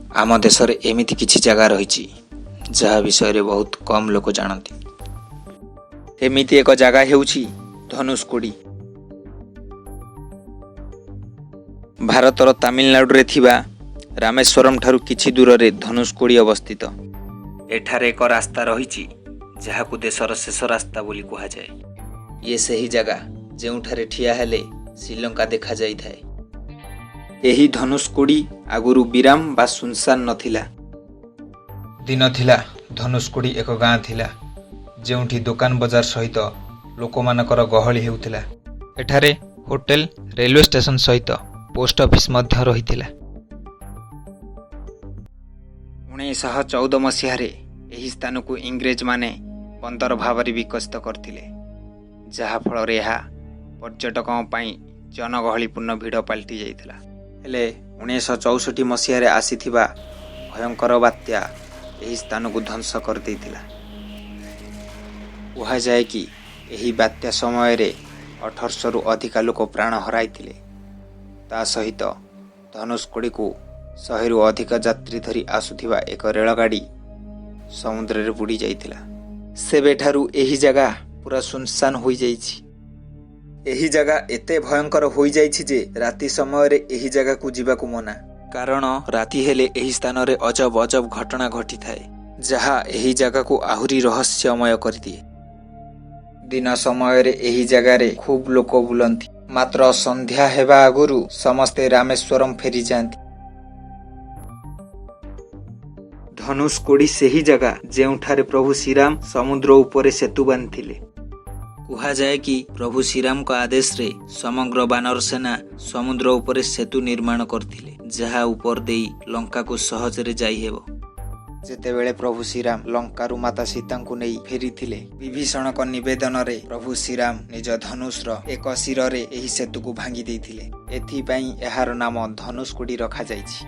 ଆମ ଦେଶରେ ଏମିତି କିଛି ଜାଗା ରହିଛି, ଯାହା ବିଷୟରେ ବହୁତ କମ୍ ଲୋକ ଜାଣନ୍ତି। ଏମିତି ଏକ ଜାଗା ହେଉଛି ଧନୁଷକୋଡ଼ି। ଭାରତର ତାମିଲନାଡୁରେ ଥିବା ରାମେଶ୍ୱରମ ଠାରୁ କିଛି ଦୂରରେ ଧନୁଷକୋଡ଼ି ଅବସ୍ଥିତ। ଏଠାରେ ଏକ ରାସ୍ତା ରହିଛି, ଯାହାକୁ ଦେଶର ଶେଷ ରାସ୍ତା ବୋଲି କୁହାଯାଏ। ଇଏ ସେହି ଜାଗା, ଯେଉଁଠାରେ ଠିଆ ହେଲେ ଶ୍ରୀଲଙ୍କା ଦେଖାଯାଇଥାଏ। ଏହି ଧନୁଷକୋଡ଼ି ଆଗରୁ ବିରାମ ବା ସୁନସାନ ନଥିଲା। ଦିନ ଥିଲା, ଧନୁଷକୋଡ଼ି ଏକ ଗାଁ ଥିଲା, ଯେଉଁଠି ଦୋକାନ ବଜାର ସହିତ ଲୋକମାନଙ୍କର ଗହଳି ହେଉଥିଲା। ଏଠାରେ ହୋଟେଲ, ରେଲୱେ ଷ୍ଟେସନ ସହିତ ପୋଷ୍ଟ ଅଫିସ ମଧ୍ୟ ରହିଥିଲା। 1914 ମସିହାରେ ଏହି ସ୍ଥାନକୁ ଇଂରେଜମାନେ ବନ୍ଦର ଭାବରେ ବିକଶିତ କରିଥିଲେ, ଯାହାଫଳରେ ଏହା ପର୍ଯ୍ୟଟକଙ୍କ ପାଇଁ ଜନଗହଳିପୂର୍ଣ୍ଣ ଭିଡ଼ ପାଲଟି ଯାଇଥିଲା। ହେଲେ 1964 ମସିହାରେ ଆସିଥିବା ଭୟଙ୍କର ବାତ୍ୟା ଏହି ସ୍ଥାନକୁ ଧ୍ୱଂସ କରିଦେଇଥିଲା। କୁହାଯାଏ କି ଏହି ବାତ୍ୟା ସମୟରେ 1800ରୁ ଅଧିକା ଲୋକ ପ୍ରାଣ ହରାଇଥିଲେ। ତା ସହିତ ଧନୁଷକୋଡ଼ିକୁ 100ରୁ ଅଧିକ ଯାତ୍ରୀ ଧରି ଆସୁଥିବା ଏକ ରେଳଗାଡ଼ି ସମୁଦ୍ରରେ ବୁଡ଼ି ଯାଇଥିଲା। ସେବେଠାରୁ ଏହି ଜାଗା ପୁରା ସୁନସାନ ହୋଇଯାଇଛି। ଏହି ଜାଗା ଏତେ ଭୟଙ୍କର ହୋଇଯାଇଛି ଯେ ରାତି ସମୟରେ ଏହି ଜାଗାକୁ ଯିବାକୁ ମନା, କାରଣ ରାତି ହେଲେ ଏହି ସ୍ଥାନରେ ଅଜବ ଅଜବ ଘଟଣା ଘଟିଥାଏ, ଯାହା ଏହି ଜାଗାକୁ ଆହୁରି ରହସ୍ୟମୟ କରିଦିଏ। ଦିନ ସମୟରେ ଏହି ଜାଗାରେ ଖୁବ୍ ଲୋକ ବୁଲନ୍ତି, ମାତ୍ର ସନ୍ଧ୍ୟା ହେବା ଆଗରୁ ସମସ୍ତେ ରାମେଶ୍ୱରମ ଫେରିଯାଆନ୍ତି। ଧନୁଷକୋଡ଼ି ସେହି ଜାଗା, ଯେଉଁଠାରେ ପ୍ରଭୁ ଶ୍ରୀରାମ ସମୁଦ୍ର ଉପରେ ସେତୁ ବାନ୍ଧିଥିଲେ। କୁହାଯାଏ କି ପ୍ରଭୁ ଶ୍ରୀରାମଙ୍କ ଆଦେଶରେ ସମଗ୍ର ବାନର ସେନା ସମୁଦ୍ର ଉପରେ ସେତୁ ନିର୍ମାଣ କରିଥିଲେ, ଯାହା ଉପର ଦେଇ ଲଙ୍କାକୁ ସହଜରେ ଯାଇହେବ। ଯେତେବେଳେ ପ୍ରଭୁ ଶ୍ରୀରାମ ଲଙ୍କାରୁ ମାତା ସୀତାଙ୍କୁ ନେଇ ଫେରିଥିଲେ, ବିଭୀଷଣଙ୍କ ନିବେଦନରେ ପ୍ରଭୁ ଶ୍ରୀରାମ ନିଜ ଧନୁଷର ଏକ ଶିରରେ ଏହି ସେତୁକୁ ଭାଙ୍ଗି ଦେଇଥିଲେ। ଏଥିପାଇଁ ଏହାର ନାମ ଧନୁଷକୋଡ଼ି ରଖାଯାଇଛି।